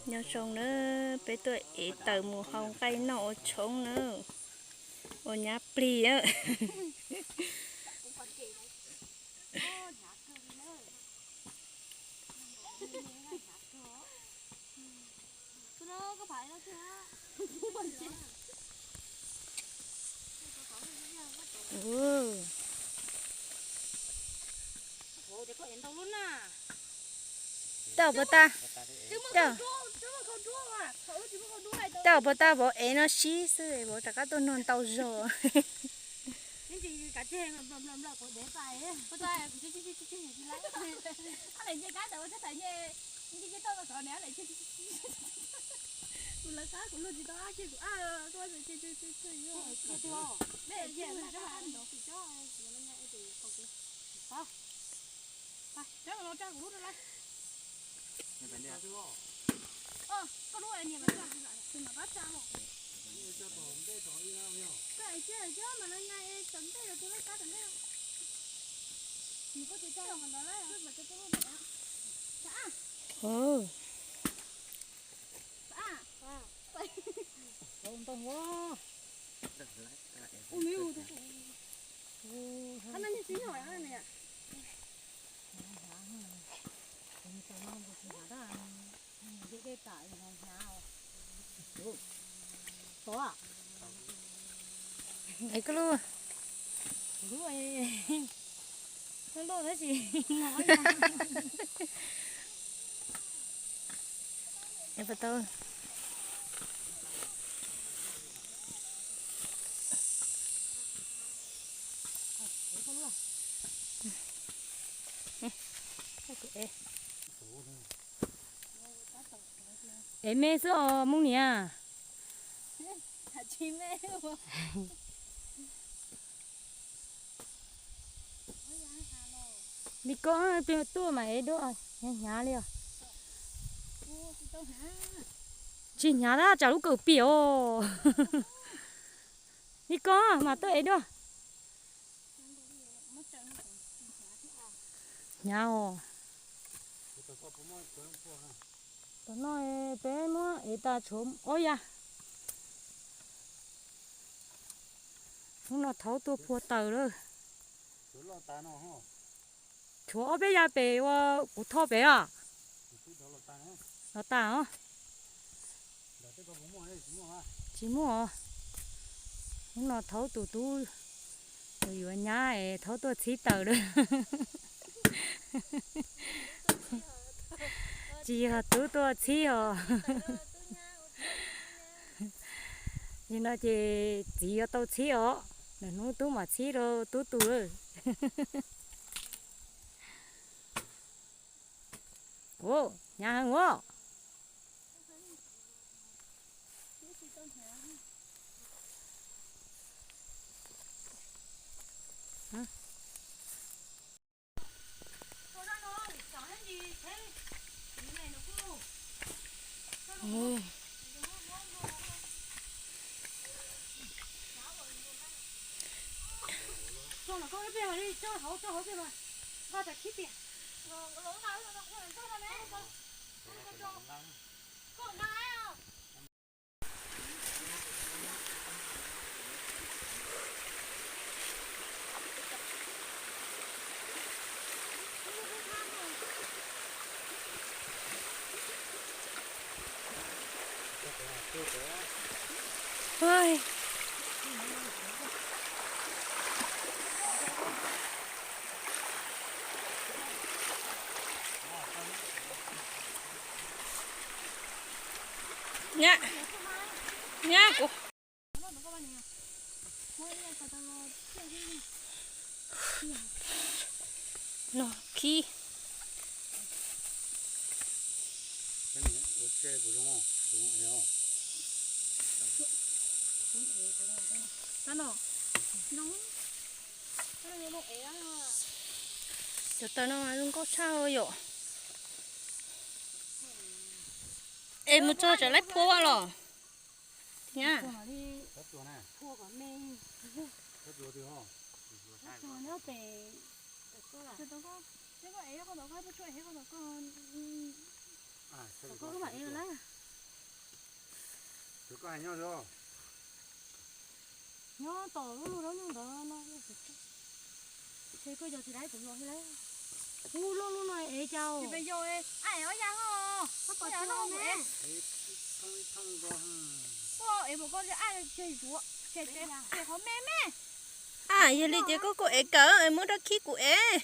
Nyob zoo na, peb tuaj ev taws mus hau nqaij noj ua tshoob na, ua nyab plig na. Tau puas tau? Tau puas tau, vauv ev no sib xwb, vauv rov qab tuaj noj ntau zog. Es koj lub, lub lub tab sis es puas tau. Es me xwb os Hmoob niam. Li koj tuaj mas ev dua, hnyav hnyav li os. Tsis hnyav tab tsam lub kawm piam os. Li koj mas tuaj ev dua. Hnyav os. Tam no peb muab ev tas tshuav ob yam. Hnub no thaub tuaj phua taws lawm. Tshuav ob peb yam pem ua kuv thoj pem os. Los tas os. Tsis muaj os. Hnub no thaub tus tub, tus yuav nyab es thaub tuaj txhib taws lawm. Tsis yog tub tuaj txhib os. Nim no ces txiv yuav tau txhib os. Lwm hnub tub mam txhib rau tub tus lawm. Ua, hnyav heev os. Nyab, nyab kuv. Los khib. Cov taws no zoo nkauj tshaj yom. Es mus txog tseem laib phua vaj los. Nyab. Koj hais nyob zoo. Nyob tom lub lub zaub nyuj ntawd no, ces koj cov tsis dai kuv los thiab. Ub, loj loj no es cas? Ob ya ho, ob ya no es. Ua es mus koj ai ces qhov me me. A, yog li ces koj kuj ev kawm es muab rab khib kuv ev.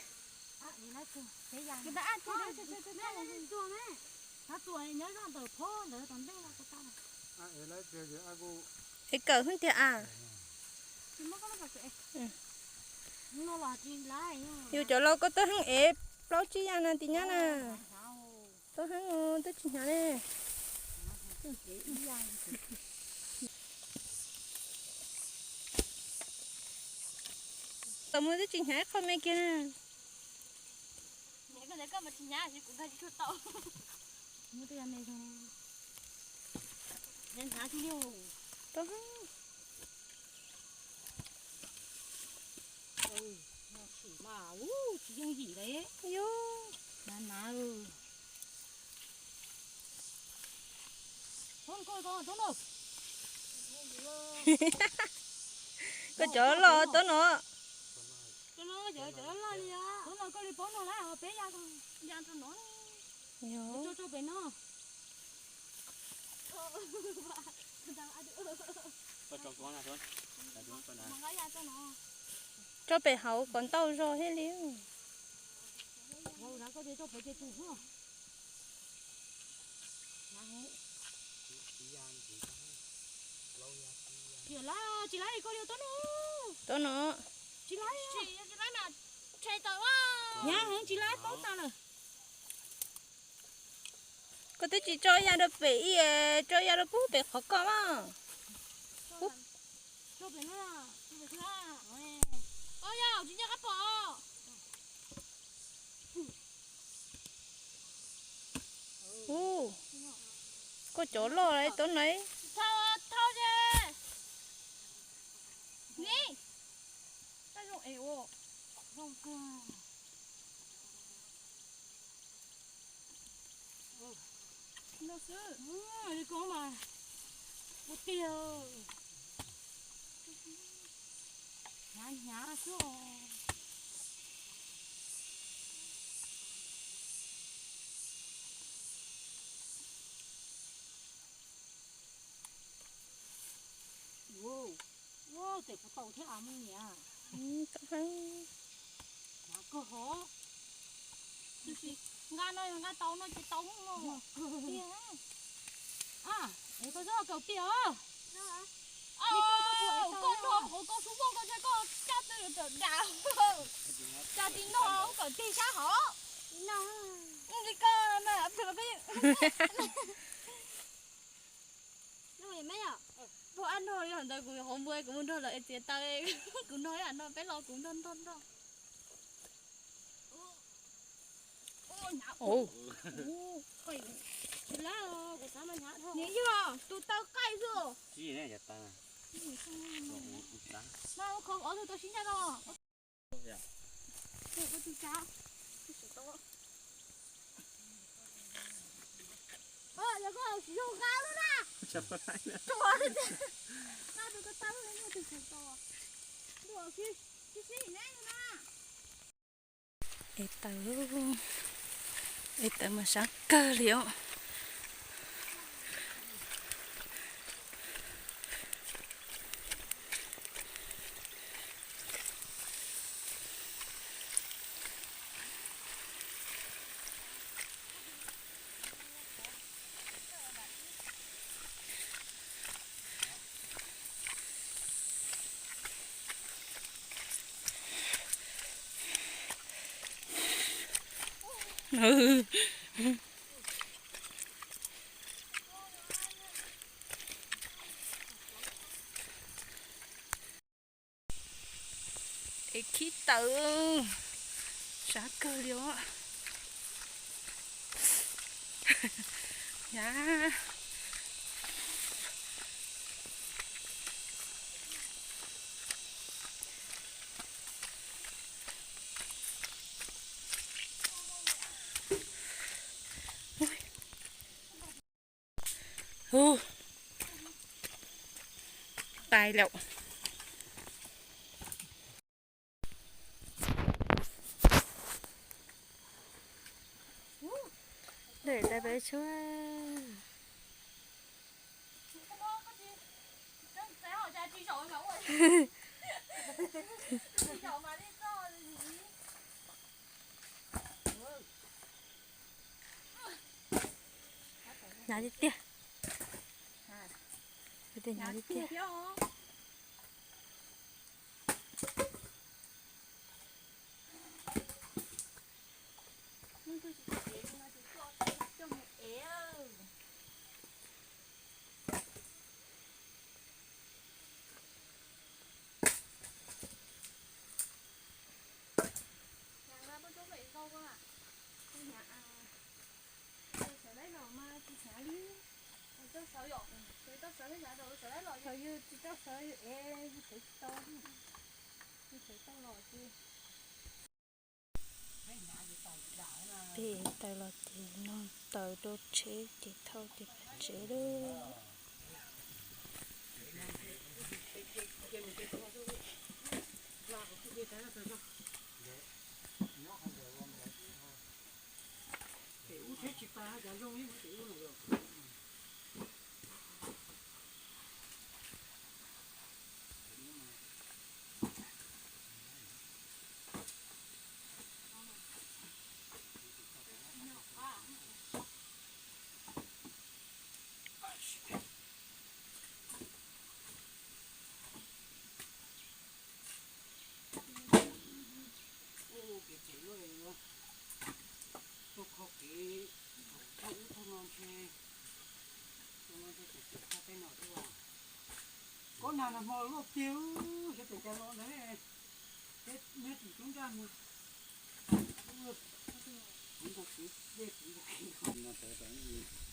Ev kawm hwj tiag a. Yus cov laus koj twb heev ev plaub tsib ya no tim nyab na. Twb heev, twb tsis hnyav ne. Tau mus twb tsis hnyav ib qho me kiag na. Tsis yooj yim li. Yus, na na. Koj cov loj tuab no. Tuab no koj li paub no lawm, peb ya, ya rau no. Yog. Tso rau pem no. Tso pem hauv kom ntau zog thiaj li. Tsis laib, tsis laib koj li tuab no. Tuab no. Tsis laib, tsis laib mas tshe tawm. Hnyav heev tsis laib paub tas lawm. Koj twb tsis tso ya rau pem ib, tso ya rau pub pem qhov koj mas. Tsis nco qab pom. Ub, koj cov loj li tuab no. Thau, thau ze. Ni, koj zoo es ua, zoo kawg. No xwb. Li ko mas ua tiag. Hnyav hnyav xwb os. Ua, tes kuv tau thiab a me niam. Hnyav kawg hov. Nqa no nqa tau no ces tau no. Tiag. Es koj txhob kaum tiag os. Koj nrog qhov koj xub muaj koj thiab koj caj twg tawm dam. Cas tsis nrog ub kom tig sab hov. Li koj na, peb, peb, peb, peb, peb, peb, peb, peb, peb, kuv qhov npua kuv mus nrog lawv es txiav taw, kuv nrog ib yam no peb los kuv nrog nrog nrog. Nim yog tus taw qaij xwb. Mas qhov ob tug tau sib ncaj no. Yog koj siv zoo nqa lub na. Tus taw tus tus tus tus sib sib na. Es taws, es taws mas sab kawg li os. Es khib taws, sab kawg li os. Ya. Ub, Tais lawm. Ntawm tais peb tshuab. Hnyav tiag tiag. Hnyav tiag tiag. Sawv daws los mas tsis hnyav li. Tau sawv yom, tau sawv, thaum yus tsis tau sawv yus ev yus tsev tsis tau, yus tsev tau los ces. Peb taws los ces nug taws rau tsheb ces thauj ces pab tsev lawm. Ua kev phem luaj, tuaj kho kev thauj ub thauj no ntshe, tus no ntshe tseem tsis tau tej no thiab. Kob nag nag hmo luaj tiag, sawv tseem cov los ntawd, peb nyob tim roob nraj no. Kuv nrog kuv dej kuv no tawv tau ib